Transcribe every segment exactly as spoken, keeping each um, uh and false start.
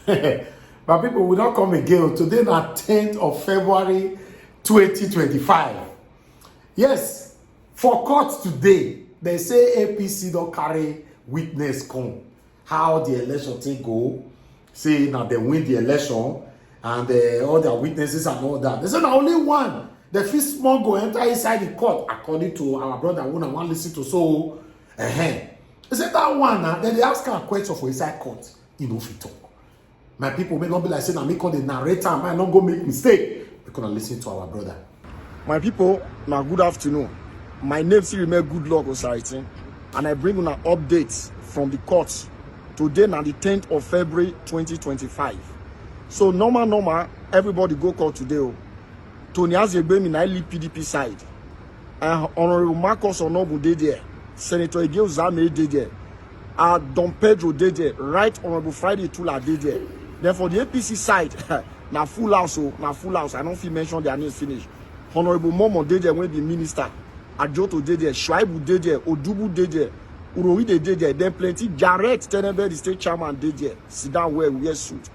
My people, we don come again o. Today na tenth of February twenty twenty-five. Yes, for court today, they say A P C don carry witness come. How the election take go? Say na dem win the election and uh, all their witnesses and all that. They say na only one dem fit smuggle enter inside the court, according to our brother wey una wan listen to. So, uh-huh. They say that one na dem dey ask am question for inside court. E no fit talk. My people, may not be like say na me come dey narrate am, I no go make mistake. Make una listen to our brother. My people, na good afternoon. My name still remain Good Luck Osaritin, and I bring una updates from the court. Today na the tenth of February twenty twenty-five. So normal, normal, everybody go court today o. Tony Azegbemi na lead P D P side. Uh, Honorable Marcus Onobu dey there. Senator Ige Uzame dey there. Uh, Don Pedro dey there. Right Honorable Friday Tula dey there. Then for the A P C side, na full house o, na full house. I no fit mention their names finish. Honorable Momo dey there wey be minister. Ajoto dey there. Shuaibu dey there. Odubu dey there. Urohide dey there. Then plenty. Jarrett Tenebe, the state chairman, dey there. Sit down well, wear suit.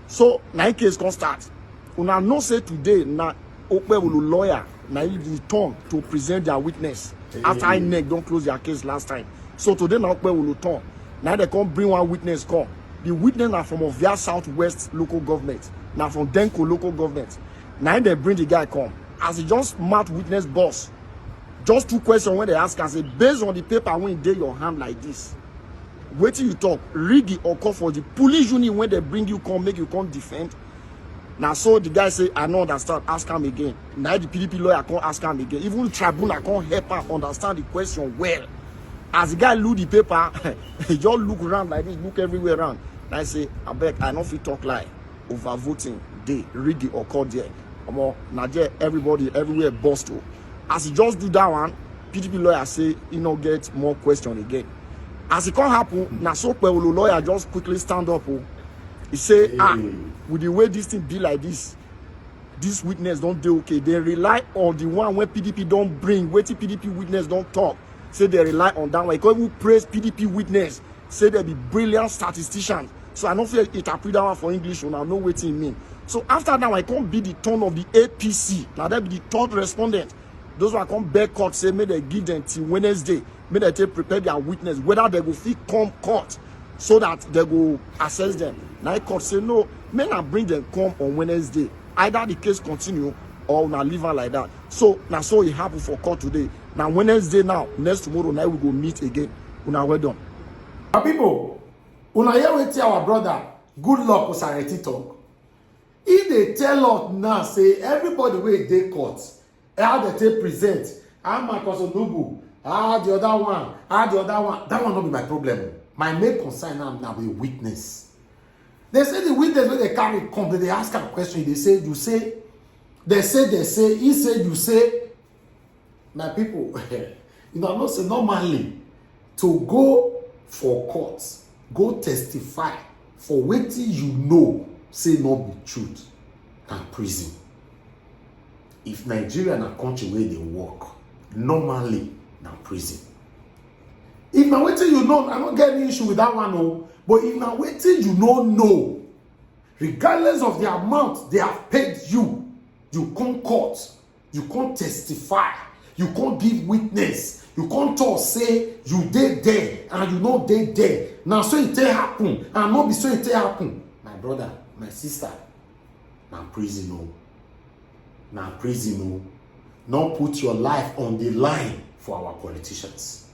So na im case come start. Una know say today na Okpebholo lawyer na im be turn to present their witness after INEC don close their case last time. So today na Okpebholo turn. Na dem come bring one witness come. The witness na from Ovia Southwest local government, na from Denko local government. Na im dem bring the guy come. As he just mount witness box, just two questions wey dem ask am say, based on the paper wey dey your hand like this, wetin you talk? Rigging occur for the police unit wey dem bring you come make you come defend? Na so the guy say, I no understand, ask am again. Na the P D P lawyer come ask am again. Even the tribunal come help am understand the question well. As the guy look the paper, he just look around like this, look everywhere around. Na I say, abeg, I no fit talk lie. Overvoting dey, rigging occur there. Omo, na there everybody, everywhere burst o. As he just do that one, P D P lawyer say he no get more question again. As e come happen, na so Okpebholo lawyer just quickly stand up o. He say, ah, with the way this thing be like this, this witness don dey okay. They rely on the one wey P D P don bring, wetin P D P witness don talk. Say they rely on that one. He come even praise P D P witness, say they be brilliant statisticians. So I no fit interpret that one for English, una know wetin e mean. So after that one, e come be the turn of the A P C. Na dem be the third respondent. Those one come beg court say make dem give dem till Wednesday, make dem take prepare their witness, whether dem go fit come court so that dem go assess dem. Na im court say no, make una bring dem come on Wednesday. Either the case continue or una leave am like that. So na so e happen for court today. Na Wednesday now, next tomorrow na we go meet again. Una well done. My people, una hear wetin our brother Good Luck Osareti talk? He dey tell us now say everybody wey dey court, how dem take present, how Marcus Onubu, how the other one, how the other one. That one no be my problem. My main concern now na the witness. They say the witness wey dem carry come, dem dey ask am question. They say, you say, they say, they say, he say, you say. My people, you know, I know say normally to go for court, go testify for wetin you know say no be truth, na prison. If Nigeria na country wey dey work, normally na prison. If na wetin you know, I no get any issue with that one o. But if na wetin you no know, regardless of the amount they have paid you, you come court, you come testify, you come give witness, you come talk say you dey there and you no dey there. Na so e take happen, and no be so e take happen. My brother, my sister, na prison o. Na prison o. No put your life on the line for our politicians.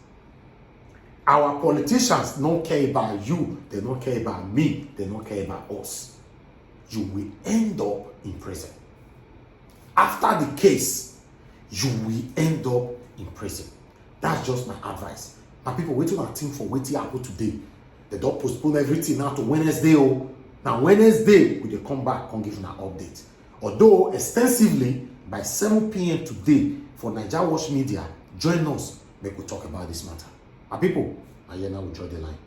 Our politicians no care about you, they no care about me, they no care about us. You will end up in prison. After the case, you will end up in prison. That's just my advice. My people, wetin una think for wetin happen today? They don postpone everything now to Wednesday o. Na Wednesday we dey come back come give una update. Although extensively by seven p.m. today for Naija Watch Media, join us make we talk about this matter. My people, na here now we draw the line.